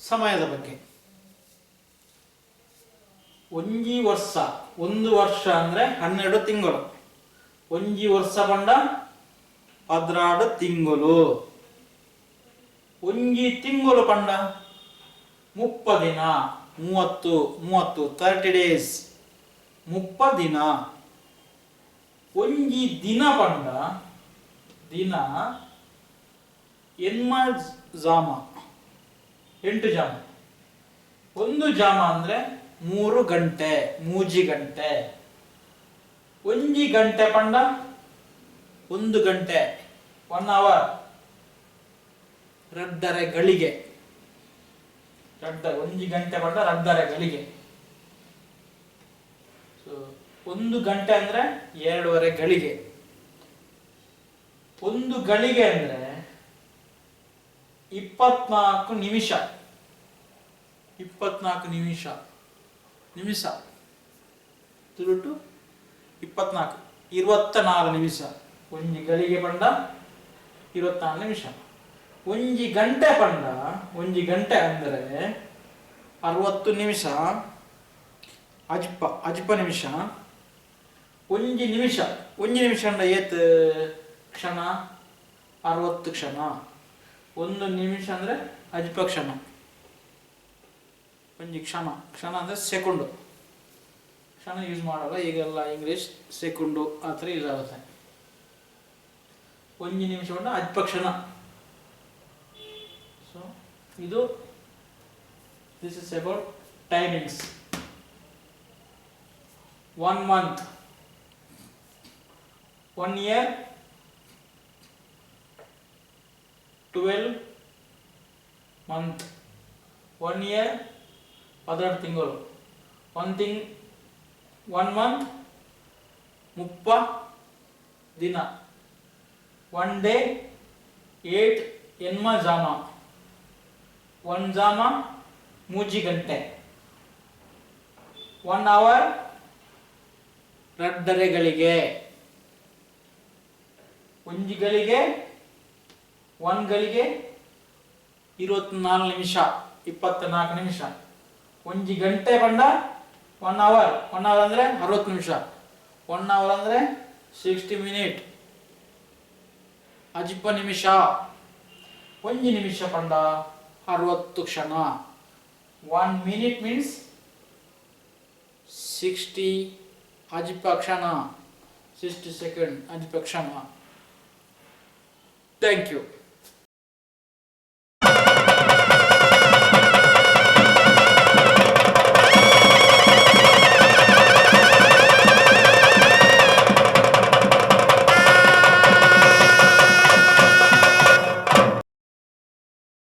ಸಮಯದ ಬಗ್ಗೆ. ಒಂಜಿ ವರ್ಷ, ಒಂದು ವರ್ಷ ಅಂದ್ರೆ 12 ತಿಂಗಳು. ಒಂಜಿ ವರ್ಷ ಪಂಡ 12 ತಿಂಗಳು. ಒಂಜಿ ತಿಂಗಳು ಪಂಡ 30 ದಿನ. 30, 30, 30 ಡೇಸ್, 30 ದಿನ. ಒಂಜಿ ದಿನ ಪಂಡ, ದಿನ ಎನ್ಮ ಜಾಮ, 8 ಜಾಮ. ಒಂದು ಜಾಮ ಅಂದ್ರೆ 3 ಗಂಟೆ, ಮೂಜಿ ಗಂಟೆ. ಒಂಜಿ ಗಂಟೆ ಪಂಡ, ಒಂದು ಗಂಟೆ, 1 ಅವರ್, ರಡ್ಡರೆ ಗಳಿಗೆ. ಒಂಜಿ ಗಂಟೆ ಪಂಡ ರಡ್ಡರೆ ಗಳಿಗೆ. ಸೊ ಒಂದು ಗಂಟೆ ಅಂದ್ರೆ 2.5 ಗಳಿಗೆ. ಒಂದು ಗಳಿಗೆ ಅಂದ್ರೆ 24 ನಿಮಿಷ. 24 ನಿಮಿಷ, ನಿಮಿಷ ತುಳುಟು 24, 24 ನಿಮಿಷ. ಒಂಜಿ ಗಳಿಗೆ ಪಂಡ 24 ನಿಮಿಷ. ಒಂಜಿ ಗಂಟೆ ಪಂಡ, ಒಂಜಿ ಗಂಟೆ ಅಂದರೆ 60 ನಿಮಿಷ, ಅಜ್ಪ ಅಜ್ಪ ನಿಮಿಷ. ಒಂಜಿ ನಿಮಿಷ, ಒಂಜಿ ನಿಮಿಷ ಅಂಡ ಏತ್ ಕ್ಷಣ? 60 ಕ್ಷಣ. ಒಂದು ನಿಮಿಷ ಅಂದರೆ ಅಜ್ಪ ಕ್ಷಣ. ಒಂಜಿ ಕ್ಷಣ, ಕ್ಷಣ ಅಂದರೆ ಸೆಕೆಂಡು. ಕ್ಷಣ ಯೂಸ್ ಮಾಡಲ್ಲ ಈಗೆಲ್ಲ, ಇಂಗ್ಲೀಷ್ ಸೆಕೆಂಡು ಆ ಥರ ಯೂಸ್ ಆಗುತ್ತೆ. ಒಂಜಿ ನಿಮಿಷವನ್ನು ಅಜ್ಪ ಕ್ಷಣ. ಸೊ ಇದು, this is about timings. One month, one year, 12 month. One year 12 ತಿಂಗಳು. ಒನ್ ತಿಂಗ್ ಒನ್ ಮಂತ್ 30 ದಿನ. ಒನ್ ಡೇ ಏಟ್ ಎನ್ಮ ಜಾಮ. ಒನ್ ಜಾಮ ಮೂಜಿ ಗಂಟೆ. ಒನ್ ಅವರ್ ರಡ್ಡರೆ ಗಳಿಗೆ. ಒಂಜಿ ಗಳಿಗೆ, ಒನ್ ಗಳಿಗೆ 24 ನಿಮಿಷ, 24 ನಿಮಿಷ. ಒಂಜಿ ಗಂಟೆ ಪಂಡ ಒನ್ ಅವರ್. ಒನ್ ಅವರ್ ಅಂದರೆ 60 ನಿಮಿಷ. ಒನ್ ಅವರ್ ಅಂದರೆ 60 ಮಿನಿಟ್, ಅಜಿಪ ನಿಮಿಷ. ಒಂಜಿ ನಿಮಿಷ ಪಂಡ 60 ಕ್ಷಣ. ಒನ್ ಮಿನಿಟ್ ಮೀನ್ಸ್ 60 ಅಜಿಪ ಕ್ಷಣ, 60 ಸೆಕೆಂಡ್, ಅಜಿಪ ಕ್ಷಣ. Thank you.